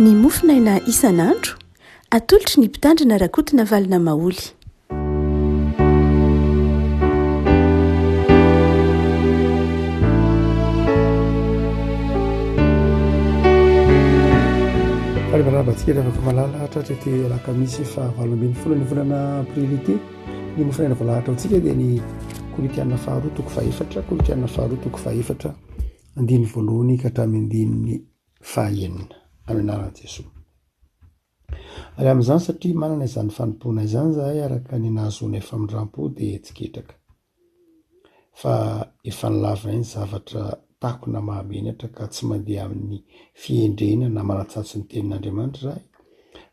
Ny mofonaina isan'andro, atolotry ny Mpitandrina Rakotonavalona Maholy. Faly miarahaba antsika ry havako malala tratra ity alakamisy faha 18 ny volana aprily ity. Ny mofonaina voalahatra ho antsika dia ny Korintiana faharoa toko fahefatra, Korintiana faharoa toko fahefatra, andininy voalohany ka hatramin'ny andininy fahaenina. Amin'ny anaran'i Jesoa. Ary amin'izany satria manana izany fanompoana izany izahay araka ny nahazoanay famindrampo dia tsy ketraka. Fa efa nolavinay ny zavatra takona mahamenatra ka tsy mandeha amin'ny fihendrena na manatsatso ny tenin'Andriamanitra izahay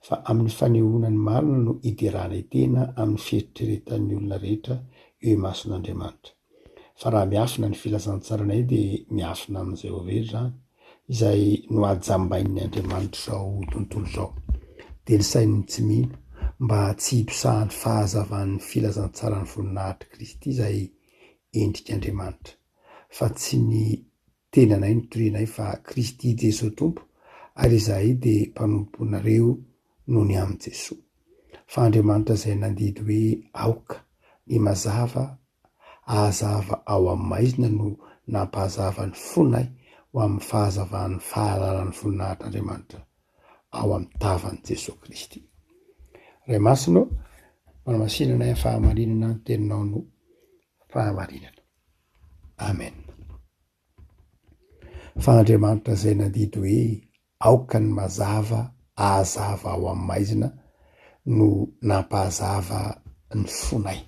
fa amin'ny fanehoana ny marina no ideranay tena amin'ny fieritreretan'ny olona rehetra eo imason'Andriamanitra. Fa raha miafina ny filazantsaranay dia miafina amin'izay ho very izany, izay nohajambain'ny Andriamanitr'izao tontolo izao, dia ny sain'ny tsy mino, mba tsy hiposahan'ny fahazavan'ny filazantsaran'ny voninahitr'i Kristy izay endrik'Andriamanitra. Fa tsy ny tenanay no torianay fa Kristy Jesoa Tompo, ary izahay dia mpanomponareo noho ny amin'i Jesoa. Fa Andriamanitra izay nandidy hoe aoka ny mazava ahazava ao amin'ny maizina no nampahazava ny fonay ho amin'ny fahazavan'ny fahalalan'ny voninahitr'Andriamanitra ao amin'ny tavan'i Jesoa Kristy. Ray Masina ô, manamasina anay amin'ny fahamarinana ny teninao no fahamarinana. Amen. Fa Andriamanitra izay nandidy hoe aoka ny mazava ahazava ao amin'ny maizina no nampahazava ny fonay.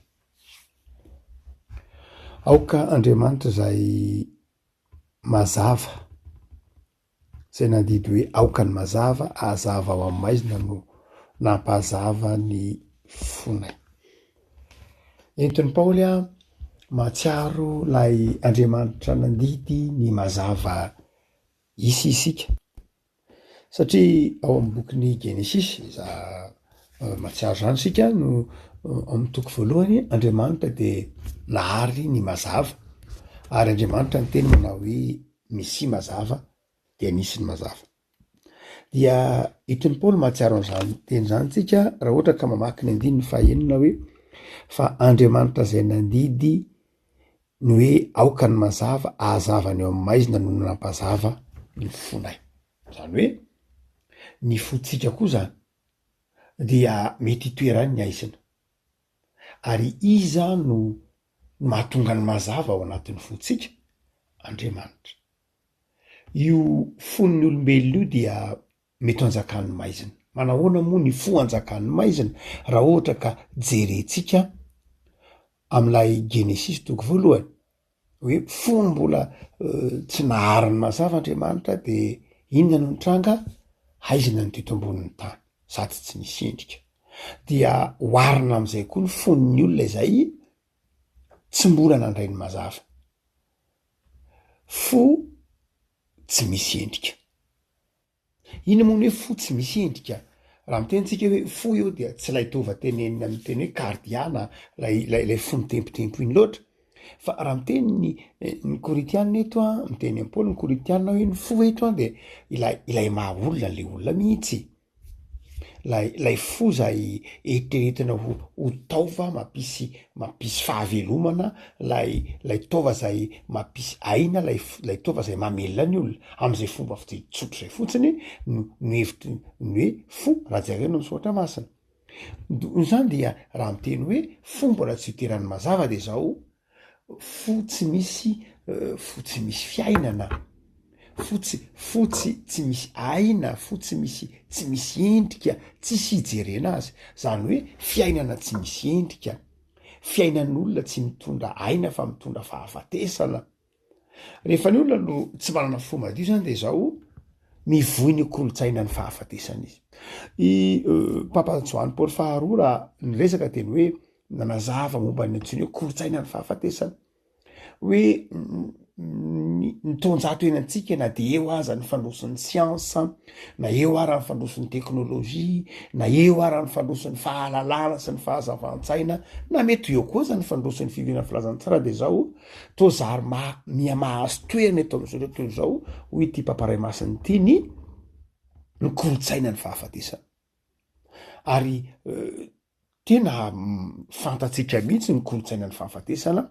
Aoka Andriamanitra izay mazava, izay nandidy hoe aoka ny mazava ahazava ao amin'ny maizina no nampahazava ny fonay. Entin'i Paoly mahatsiaro ilay Andriamanitra nandidy ny mazava hisy isika. Satria ao amin'ny bokin'ny Genesisy, za mahatsiaro izany isika, no ao amin'ny toko voalohany, Andriamanitra dia nahary ny mazava, ary Andriamanitra niteny manao hoe misia mazava, dia nisy ny mazava. Dia entin'i Paoly mahatsiaro an'izany teny izany tsika raha ohatra ka mamaky ny andininy fahaenina hoe fa Andriamanitra izay nandidy ny hoe aoka ny mazava ahazava ny eo amin'ny maizina no nampazava ny fonay. Izany hoe ny fontsika koa izany dia mety hitoeran'ny haizina. Ary iza no mahatonga ny mazava ao anatin'ny fontsika? Andriamanitra. Io fon'ny olombelona io dia mety ho anjakan'ny maizina. Manahoana moa ny fo anjakan'ny maizina raha ohatra ka jerentsika amin'ilay Genesisy toko voalohany hoe fony mbola tsy nahary ny mazava Andriamanitra de inona no nitranga? Haizina ny teto ambonin'ny tany sady tsy nisy endrika. Dia oharina amin'izay koa ny fon'ny olona izay tsy mbola nandray ny mazava. Fo tsy misy endrika. Inona moa ny hoe fo tsy misy endrika? Raha miteny tsika hoe fo eo dia tsy ilay taova tenenina amin'ny teny hoe cardia na ilay ilay ilay fo mitempotempo iny loatra. Fa raha miteny ny ny Korintiana eto an, miteny an'i Paoly ny Korintiana hoe ny fo eto an de ilay ilay maha olona le olona mihitsy. Lay lay fo zay eritreretina ho ho taova mampisy mampisy fahavelomana, lay lay taova zay mampisy aina, lay lay taova zay mamelona ny olona. Am'zay fomba fijery tsotra zay fotsiny no no hevitry ny hoe fo raha jerena ny soratra masina. Noho izany dia raha miteny hoe fo mbola tsy itoeran'ny mazava de zao, Fo tsy misy fo tsy misy fiainana, fo tsy fo tsy tsy misy aina, fo tsy misy tsy misy endrika, tsisy ijerena azy, zany hoe fiainana tsy misy endrika, fiainan'olona tsy mitondra aina fa mitondra fahafatesana. Rehefa ny olona no tsy manana fo madio zany de zao, mivoy ny kolontsainan'ny fahafatesana izy. I Papa Joany Paoly faharoa raha niresaka de ny hoe nanazava momba ny antsoiny hoe kolontsainan'ny fahafatesana, hoe ny taonjato iainantsika na de eo aza ny fandroson'ny siansa, na eo ara ny fandroson'ny teknôlôjia, na eo ara ny fandroson'ny fahalalana sy ny fahazavan-tsaina, na mety ho eo koa aza ny fandroson'ny firenena filazantsara de zao, toa zary maha- miha mahazo toerana eto am'zao tontolo izao hoy ity Papa Ray Masina ity ny. Ny kolontsaina ny fahafatesana. Ary tena fantatsika mihitsy ny kolontsaina ny fahafatesana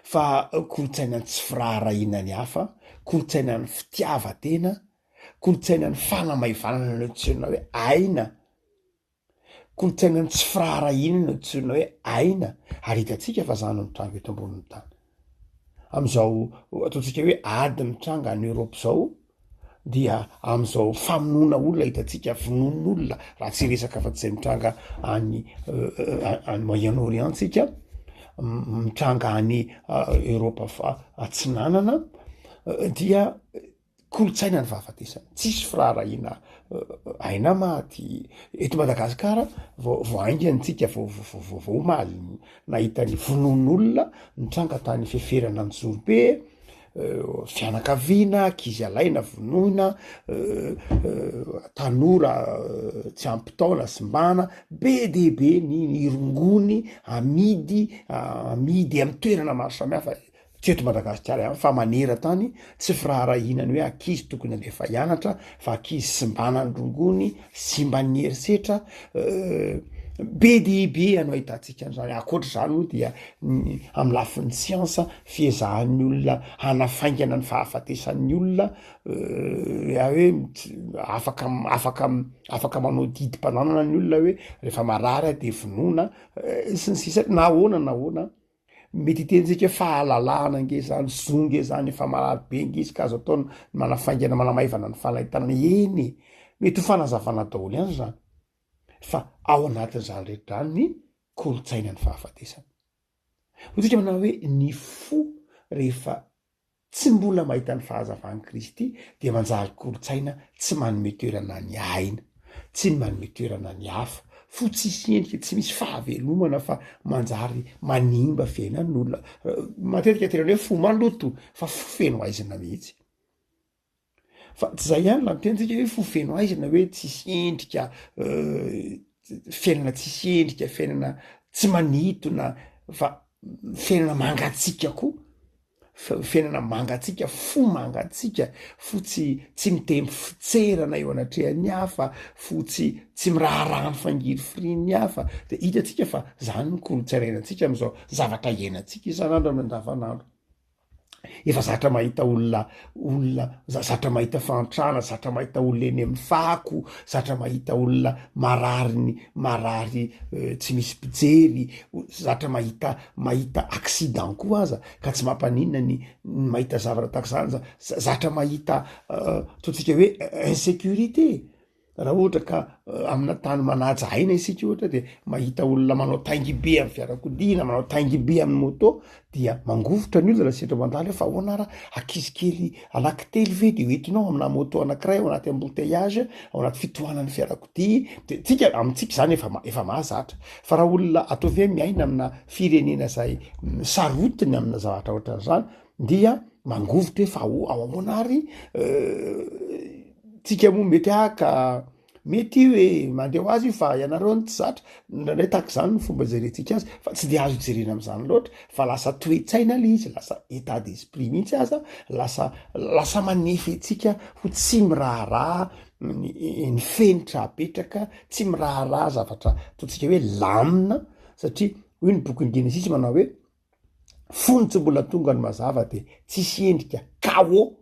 fa kolontsaina ny tsy firaharahiana ny hafa, kolontsaina ny fitiavan-tena, kolontsaina ny fanamaivanana ny antsoina hoe aina. Kolontsainan'ny tsy firaharahiana no antsoina hoe aina ary hitantsika fa zany no mitranga eto ambonin'ny tany. Am'izao ataontsika hoe ady mitranga any Europe zao dia am'izao famonoana olona hitantsika vonoan'olona raha tsy hiresaka afa-tsy zay mitranga any any Moyen Orient tsika, mitranga any Europe fa- atsinanana dia Kolontsaina ny fahafatesana, tsisy firaharahiana aina maty. Eto Madagasikara vao vao haingana tsika vao vao vao omaly nahita ny vonoan'olona nitranga tany Feferana Anjozorobe, fianakaviana, ankizy alaina vonoina, tanora tsy ampy taona simbana, be dia be ny ny rongony amidy amidy amy toerana maro samihafa. Tsy eto Madagasikara ihany fa maneran-tany, tsy firaharahiana ny hoe ankizy tokony alefa hianatra fa ankizy simbana ny rongony, simban'ny herisetra, be dia be no ahitantsika an'izany, ankoatra izany moa dia ny amin'ny lafiny siansa, fiezahan'ny olona hanafaingana ny fahafatesan'ny olona, hoe afaka afaka afaka manao didim-pananana ny olona hoe rehefa marary aho de vonoina sy ny sisa, na ahoana na ahoana. Mety hitentsika hoe fahalalahana ange zany, zo nge zany, efa marary be nge izy ka azo atao ny manafaingana manamaivana ny fanaintainana, eny e! Mety ho fanazavana daholo ihany zany fa ao anatin'izany rehetra zany ny kolontsaina ny fahafatesana. Hoy tsika manao hoe ny fo rehefa tsy mbola mahita ny fahazavan'i Kristy dia manjary kolontsaina tsy manome toerana ny aina, tsy manome toerana ny hafa, fo tsisy endrika, tsy misy fahavelomana fa manjary manimba fiainan'olona. Matetika tena hoe fo maloto fa fo feno haizina mihitsy. Fa tsy zay ihany raha miteny tsika hoe fo feno haizina hoe tsisy endrika, fiainana tsisy endrika, fiainana tsy manintona fa fiainana mangatsiaka koa, fiainana mangatsiaka, fo mangatsiaka, fo tsy tsy mitempo fitserana eo anatrehan'ny hafa, fo tsy tsy miraharaha ny fangirifirian'ny hafa, de hitantsika fa zany ny kolontsaina iainantsika am'zao zavatra iainantsika isan'andro amin'ny andavanandro. Efa zatra mahita olona olona zatra mahita fahantrana, zatra mahita olona eny amin'ny fako, zatra mahita olona marary ny marary tsy misy mpijery, zatra mahita mahita accident koa aza ka tsy mampaninona ny ny mahita zavatra tahaka izany, za- zatra mahita ataontsika hoe insécurité. Raha ohatra ka amina tany manaja aina isika ohatra de mahita olona manao taingibe amy fiarakodia na manao taingibe amy moto dia mangovitra ny olona raha sendra mandalo hoe fa ahoana ara ankizy kely anankitelo ve de hoentinao amina moto anankiray ao anaty embouteillage ao anaty fitohanan'ny fiarakodia de tsika amintsika zany efa ma- efa mahazatra fa raha olona ataovy hoe miaina amina firenena zay sarotiny amina zavatra ohatran'zany dia mangovitra hoe fa ao ahoana ary tsika moa mety ah ka mety io e mandeha ho azy io fa ianareo no tsy zatra, indraindray tahaka izany ny fomba ijerentsika azy fa tsy de azo jerena am'zany loatra fa lasa toe-tsaina le izy, lasa état d'esprit mihitsy aza, lasa lasa manefy antsika ho tsy miraharaha ny ny fenitra apetraka, tsy miraharaha zavatra ataontsika hoe lamina satria hoy ny bokin'ny genesisy manao hoe fony tsy mbola tonga ny mazava de tsisy endrika chaos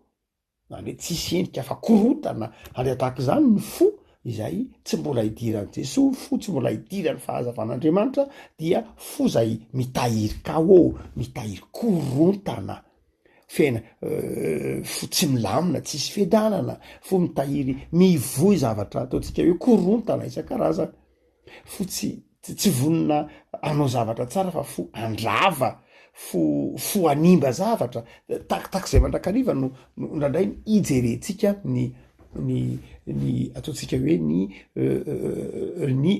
zany hoe tsisy endrika fa korotana ary atahaka izany ny fo izay tsy mbola idiran'i Jesoa, fo tsy mbola idiran'ny fahazavan'Andriamanitra dia fo zay mitahiry chaos, mitahiry korontana, fiaina fo tsy milamina, tsisy fiadanana, fo mitahiry mivoy zavatra ataontsika hoe korontana isan-karazany, fo tsy Tsy vonona hanao zavatra tsara fa fo handrava, fo fo hanimba zavatra, takitak'izay mandrakariva no no indraindray ijerentsika ny ny ny ataontsika hoe ny ny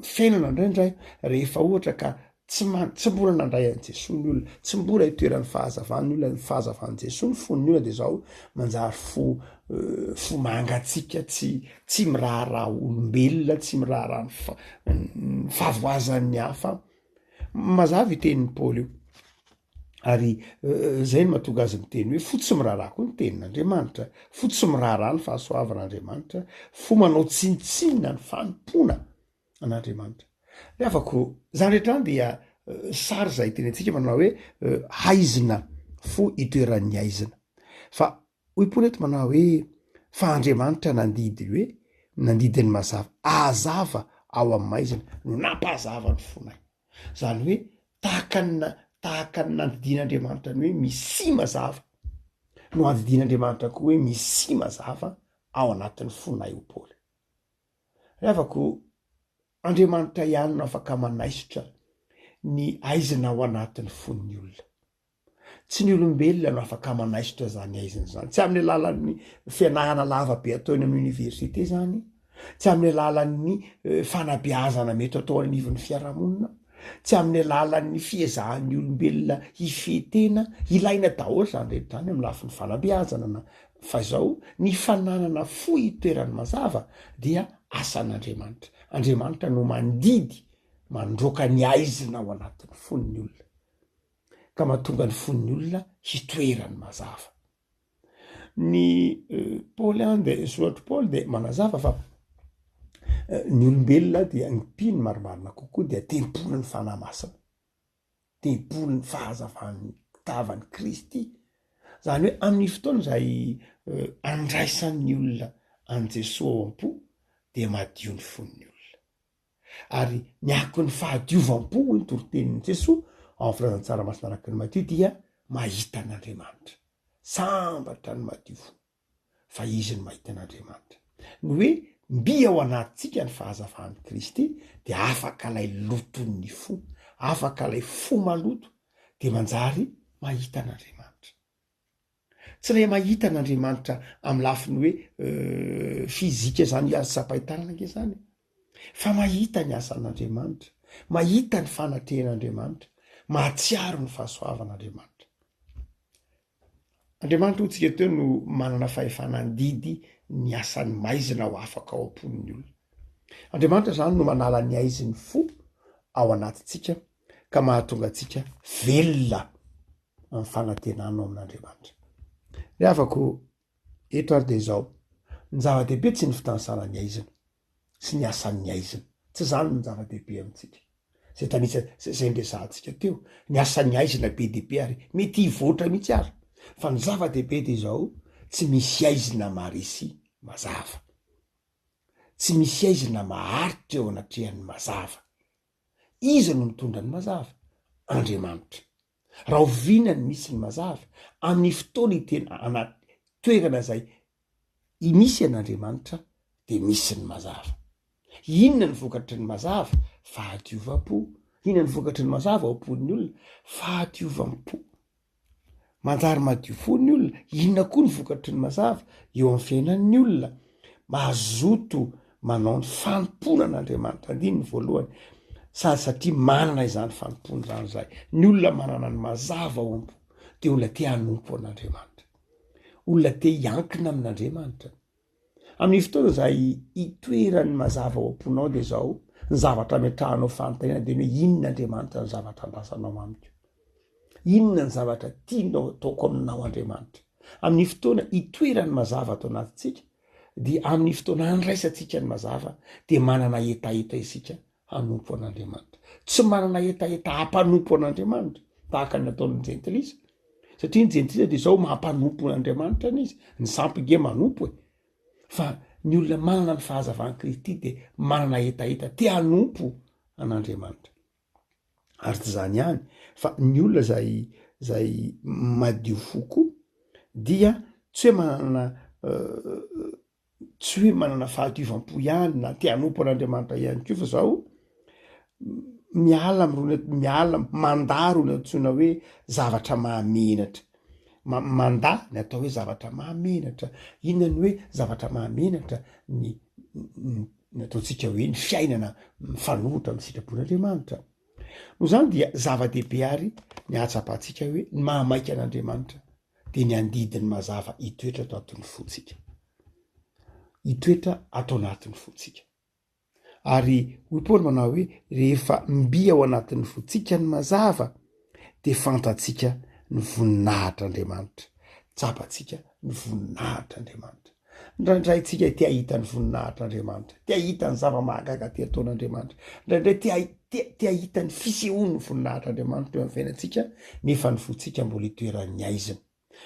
fiainana indraindray rehefa ohatra ka tsy ma- tsy mbola nandray an'i Jesoa ny olona, tsy mbola itoeran'ny fahazavan'ny olona, ny fahazavan'i Jesoa ny fon'ny olona de zao manjary fo fo mangatsiaka tsy tsy miraharaha olombelona, tsy miraharaha ny fa- ny fahavoazan'ny hafa. Mazava io tenin'i Paoly io. Ary zay no mahatonga azy miteny hoe fo tsy miraharaha koa ny tenin'Andriamanitra, fo tsy miraharaha ny fahasoavan'Andriamanitra, fo manao tsinontsinona ny fanompoana an'Andriamanitra. Ry havako, zany rehetra zany dia sary izay tenentsika manao hoe haizina, fo itoeran'ny haizina. Fa hoy Paoly eto manao hoe fa Andriamanitra nandidy hoe nandidy ny mazava, ahazava ao amin'ny maizina no nampahazava ny fonay. Zany hoe tahaka ny tahaka ny nandidian'Andriamanitra ny hoe misia mazava no andidian'Andriamanitra koa hoe misia mazava ao anatin'ny fonay ho Paoly. Ry havako, Andriamanitra ihany no afaka manaisotra ny aizina ao anatin'ny fon'ny olona. Tsy ny olombelona no afaka manaisotra izany aizina izany. Tsy amin'ny alalan'ny fianarana lava be ataony amin'ny oniversite izany, tsy amin'ny alalan'ny eh, fanabeazana mety atao anivon'ny fiarahamonina, tsy amin'ny alalan'ny fiezahan'ny olombelona hifehy tena. Ilaina daholo izany rehetra izany amin'ny lafiny fanabeazana na fa izao ny fananana fo itoeran'ny mazava dia asan'Andriamanitra. Andriamanitra no mandidy mandroaka ny aizina ao anatin'ny fon'ny olona. ka mahatonga ny fon'ny olona hitoerany mazava. Ny Paoly an de soratr'i Paoly de manazava fa ny olombelona dia ny mpino marimarina kokoa dia tempolin'ny Fanahy Masina, tempolin'ny fahazavan'ny tavan'i Kristy. Zany hoe amin'ny fotoana izay andraisan'ny olona an'i Jesoa ao am-po dia madio ny fon'ny olona. Ary ny akon'ny fahadiovam-po, hoy ny toritenin'i Jesoa ao amin'ny Filazantsara Masina araka an'i Matio, dia mahita an'Andriamanitra. Sambatra ny madio fo, fa izy no mahita an'Andriamanitra. Ny hoe mby ao anatintsika ny fahazavan'i Kristy dia afaka ilay loton'ny fo, afaka ilay fo maloto, dia manjary mahita an'Andriamanitra. Tsy ilay mahita an'Andriamanitra amin'ny lafiny hoe fizika izany azo tsapain-tanana ange izany e. Fa mahita ny asan'Andriamanitra, mahita ny fanatrehan'Andriamanitra, mahatsiaro ny fahasoavan'Andriamanitra. Andriamanitra hoy tsika teo no manana fahefana handidy ny asan'ny maizina ho afaka ao am-pon'ny olona. Andriamanitra izany no manala ny aizin'ny fo ao anatintsika ka mahatonga antsika velona amin'ny fanantenana ao amin'Andriamanitra. Ry havako, eto ary dia izao, ny zava-dehibe tsy ny fitanisana ny aizina sy ny asan'ny aizina, tsy izany no zava-dehibe amintsika. Izay tanisa, izay niresahantsika teo, ny asan'ny aizina be dia be ary mety hivoatra mihitsy ary, fa ny zava-dehibe dia izao, tsy misy aizina maharesy mazava. Tsy misy aizina maharitra eo anatrehan'ny mazava. Iza no mitondra ny mazava? Andriamanitra. Rahoviana no misy ny mazava? Amin'ny fotoana itena anaty toerana izay misy an'Andriamanitra dia misy ny mazava. Inona ny vokatry ny mazava? Fahadiovam-po. Inona ny vokatry ny mazava ao am-pon'ny olona? Fahadiovam-po. Manjary madio fo ny olona. Inona koa ny vokatry ny mazava eo amin'ny fiainan'ny olona? Mazoto manao ny fanompoana an'Andriamanitra. Andininy voalohany. Sady satria manana izany fanompoana izany izahay. Ny olona manana ny mazava ao am-po dia olona te hanompo an'Andriamanitra. Olona te hiankina amin'Andriamanitra. Amin'ny fotoana izay itoeran'ny mazava ao am-ponao dia izao, ny zavatra ametrahanao fanontaniana dia ny hoe inona Andriamanitra ny zavatra andrasanao amiko? Inona ny zavatra tianao ataoko aminao Andriamanitra? Amin'ny fotoana itoeran'ny mazava ato anatintsika dia amin'ny fotoana andraisantsika ny mazava dia manana hetaheta isika hanompo an'Andriamanitra. Tsy manana hetaheta hampanompo an'Andriamanitra tahaka ny ataon'ny jentilisa. Satria ny jentilisa dia izao mampanompo an'Andriamanitra any izy. Ny sampy nge manompo e. Fa ny olona manana ny fahazavan'i Kristy dia manana hetaheta te hanompo an'Andriamanitra. Ary tsy izany ihany fa ny olona zay zay madio fo koa dia tsy hoe manana tsy hoe manana fahadiovam-po ihany na te hanompo an'Andriamanitra ihany koa fa zao miala am'irony miala mandà rony antsoina hoe zavatra mahamenatra, ma- mandà ny atao hoe zavatra mahamenatra, inona ny hoe zavatra mahamenatra? Ny ny ataontsika hoe ny fiainana mifanohitra amin'ny sitrapon'Andriamanitra. Noho izany dia zava-dehibe ary ny ahatsapantsika hoe ny mahamaika an'Andriamanitra dia ny andidiny mazava hitoetra ato anatin'ny fontsika. Hitoetra ato anatin'ny fontsika. Ary hoy Paoly manao hoe rehefa mby ao anatin'ny fontsika ny mazava dia fantatsika ny voninahitr'Andriamanitra. Tsapantsika ny voninahitr'Andriamanitra. Indraindray tsika te hahita ny voninahitr'Andriamanitra, te hahita ny zava-mahagaga te ataon'Andriamanitra. Indraindray te te te hahita ny fisehoan'ny voninahitr'Andriamanitra eo amin'ny fiainantsika, nefa ny fontsika mbola itoeran'ny haizina.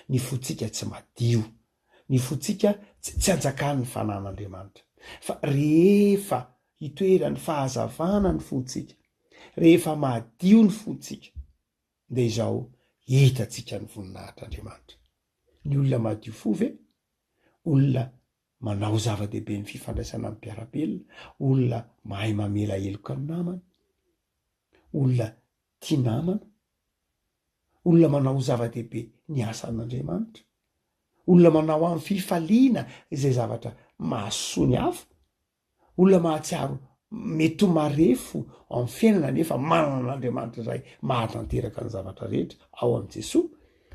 Ny fontsika tsy madio. Ny fontsika tsy tsy anjakan'ny fanan'Andriamanitra. Fa rehefa itoeran'ny fahazavana ny fontsika, rehefa madio ny fontsika, dia izao hitantsika ny voninahitr'Andriamanitra. Ny olona madio fo ve? Olona manao zava-dehibe ny fifandraisana amin'ny mpiara-belona, olona mahay mamela heloka ny namany, olona tia namana, olona manao ho zava-dehibe ny asan'Andriamanitra, olona manao amin'ny fifaliana izay zavatra mahasoa ny hafa, olona mahatsiaro mety ho marefo ao amin'ny fiainana nefa manana an'Andriamanitra izay mahatanteraka ny zavatra rehetra ao amin'i Jesoa.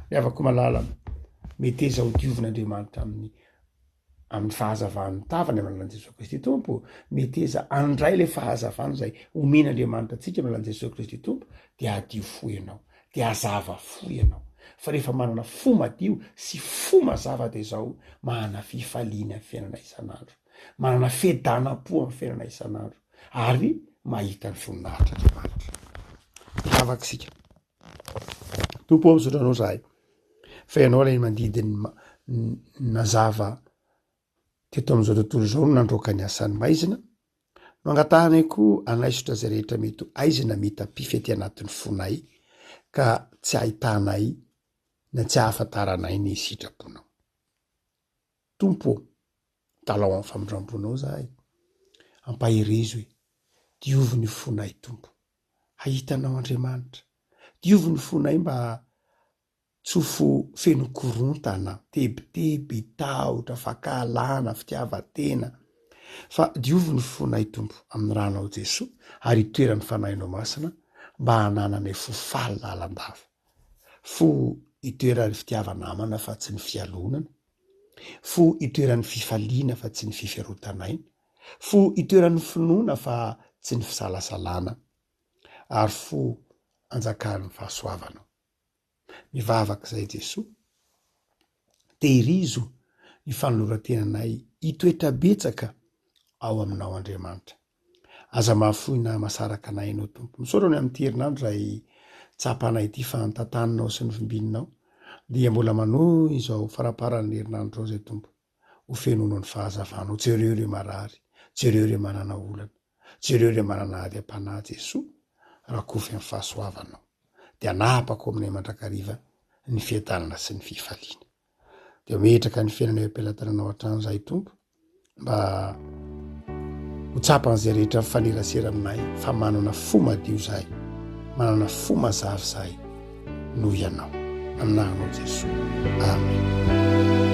Ry havako malala, meteza ho diovin'Andriamanitra amin'ny amin'ny fahazavan'ny tavany amin'ny alalan'i Jesoa Kristy Tompo, meteza handray ilay fahazavana izay omen'Andriamanitra antsika amin'ny alalan'i Jesoa Kristy Tompo, dia hadio fo ianao, dia hazava fo ianao. Fa rehefa manana fo madio sy fo mazava dia izao, manana fifaliana amin'ny fiainana isan'andro, manana fiadanam-po amin'ny fiainana isan'andro, ary mahita ny voninahitr'Andriamanitra. Hivavaka isika. Tompo ô, misaotra Anao zahay fa Ianao ilay mandidy ny nazava teto amin'izao tontolo izao no nandroaka ny asan'ny maizina. No angatahanay koa hanaisotra izay rehetra mety ho aizina mitapify aty anatin'ny fonay ka tsy ahitanay na tsy ahafantaranay ny sitraponao. Tompo ô, talao amin'ny famindram-ponao zahay, ampaherezo e, diovy ny fonay Tompo. Hahita Anao Andriamanitra. Diovy ny fonay mba tsy ho fo feno korontana, tebiteby, tahotra, fankahalana, fitiavan-tena. Fa diovy ny fonay Tompo amin'ny ranao Jesoa ary itoeran'ny Fanahinao Masina mba hanananay fo faly lalandava. Fo itoeran'ny fitiava-namana fa tsy ny fialonana. Fo itoeran'ny fifaliana fa tsy ny fiferotan'aina. Fo itoeran'ny finoana fa tsy ny fisalasalana, ary fo anjakan'ny fahasoavana. Mivavaka izay Jesoa, tehirizo ny fanoloran-tenanay hitoetra betsaka ao aminao Andriamanitra. Aza mahafoy na masaraka anay Ianao Tompo. Misaotra ny amin'ity herinandro izay tsapanay ity fa tantaninao sy novimbinao dia mbola manohy izao faramparan'ny herinandro izao izay Tompo. Ho fenoinao ny fahazavanao. Jereo ireo marary, jereo ireo manana olana, jereo ireo manana ady am-panahy Jesoa, rakofy amin'ny fahasoavanao. Dia anapako aminay mandrakariva ny fiadanana sy ny fifaliana. Dia metraka ny fiainana eo am-pelatananao hatrany izahay Tompo, mba ho tsapan'izay rehetra mifanerasera aminay fa manana fo madio izahay, manana fo mazava izahay noho Ianao. Amin'ny anaranao Jesoa. Amen.